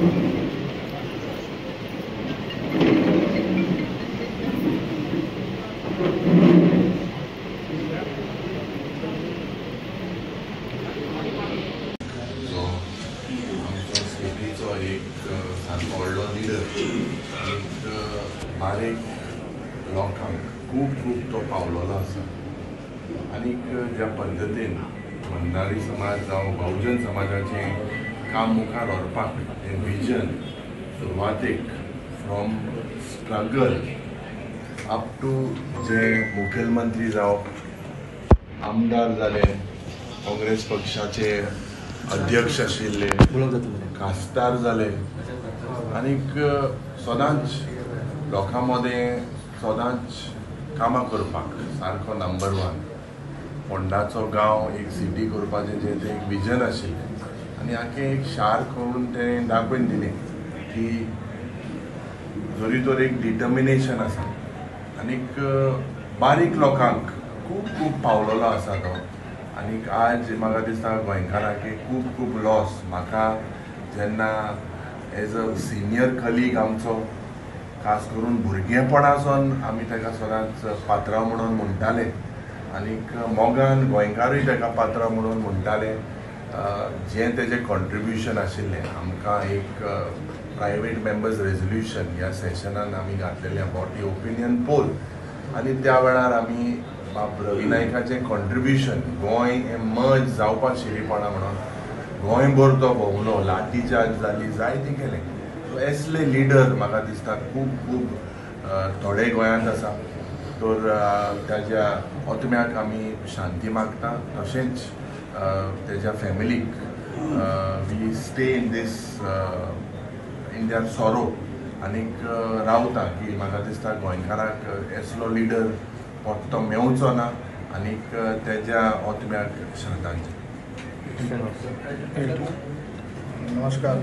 एक सारको व्हडलो लिडर, एक बारीक लोकांक खूब खूब तो पावलेलो आसा. आनीक ज्या पद्दतीन बंधारी समाज जावं बहुजन समाजाचें काम मुखार व्हरपाक हें विजन सुरवातेक फ्रॉम स्ट्रगल अप टू जे मुखेलमंत्री जावं आमदार जाले, काँग्रेस पक्षाचे अध्यक्ष आशिल्ले, खासदार जाले, आनीक सदांच लोकां मदें सदांच कामां करपाक सारको नंबर 1 फोंडाचो गांव एक सिटी करपाचें जें तें एक विजन आशिल्लें आनी आख्खें एक शार करून तें दाखोवन दिलें की जरी तर एक डिटर्मिनेशन आसा आनीक बारीक लोकांक खूब खूब पावलेलो आसा तो. आनीक आज म्हाका दिसता गोंयकारांक खूब खूब लॉस. म्हाका जेन्ना एज अ सिनियर कलीग आमचो खास करून भुरगेपणासून आमी ताका सदांच पात्रांव म्हणून म्हणटाले आनीक मोगान गोंयकारूय ताका पात्रांव म्हणून म्हणटाले. जें तेजें कॉन्ट्रिब्युशन आशिल्लें आमकां एक प्रायवेट मेंबर्स रेजोल्युशन ह्या सेशनान आमी घातलेलें अबावट the opinion pole आनी त्या वेळार आमी बाब रवी नायकाचें कॉन्ट्रिब्युशन गोंय हें मर्ज जावपाक शिरीपणा म्हणून गोंयभर तो भोंवलो, लाठी चार्ज जाली, जायतें केलें. सो एसले लिडर म्हाका दिसता खूब खूब थोडे गोंयांत आसा. तर ताज्या आत्म्याक आमी शांती मागता, तशेंच ताज्या फॅमिलीक we stay in this in their sorrow आनीक रावता की म्हाका दिसता गोंयकारांक एसलो लिडर परतो मेवचो ना आनीक तेज्या आत्म्याक श्रद्धांजली. नमस्कार.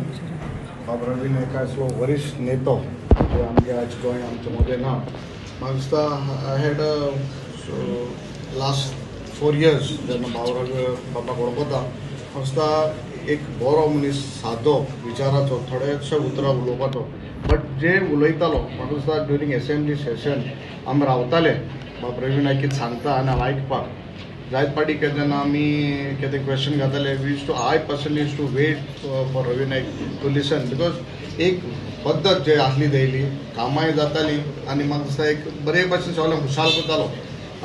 बाब रवी नायक असलो वरिश्ठ नेतो जे आमगे आज गोंय आमच्या मदें ना. म्हाका दिसता I had last 4 years जेन्ना बाब रवी बाबाक वळखता, म्हाका दिसता एक बरो मनीस, सादो विचाराचो, थोडेशे उतरां उलोवपाचो, बट जे उलयतालो म्हाका दिसता ड्युरींग एसेंब्ली सेशन आमी रावताले बाब रवी नायक कितें सांगता आनी हांव आयकपाक जायत पाटी केन्ना आमी कितें question घाताले, we used to, I personally used to wait for Ravi Naik to listen, because एक पद्दत जे आसली तेली कामांय जाताली आनी म्हाका दिसता एक बरे भाशेन सगळें खुशाल करतालो.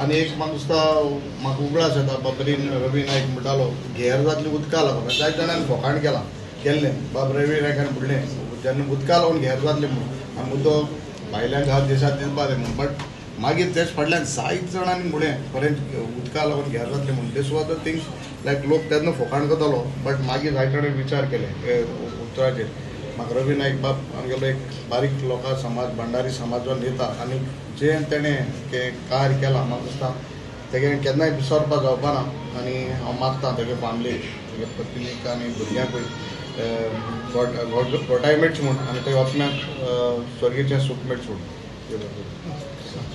आनी एक म्हाका दिसता म्हाका उगडास येता बाब रवी नायक म्हणटालो घेर जातली उदका लागून जायत जाणांनी फोकाण केलां केल्लें. बाब रवी नायकान म्हणलें जेन्ना उदका लागून घेर जातली म्हणून आनी मुद्दो भायल्यांक घात देशांत दिसपा जाय म्हणून, बट मागीर तेच फाटल्यान जायत जाणांनी म्हणलें खरेंच उदका लागून घेर जातलें म्हणून. This was the things like लोक तेन्ना फोकाण करतालो, बट मागीर जायत जाणांनी विचार केले उतराचेर. म्हाका रवी नायक बाब आमगेलो एक बारीक लोकां समाज, भंडारी समाजाचो नेता आनी जें तेणें कार्य केलां म्हाका दिसता तेगें केन्नाय विसरपा जावपा ना. आनी हांव मागता तेगे फॅमिलीक, तेगे पत्नीक आनी भुरग्यांकूय गॉड गोटाय मेळची म्हूण आनी तेगे आत्म्याक स्वर्गीचें सूख मेळचें म्हूण.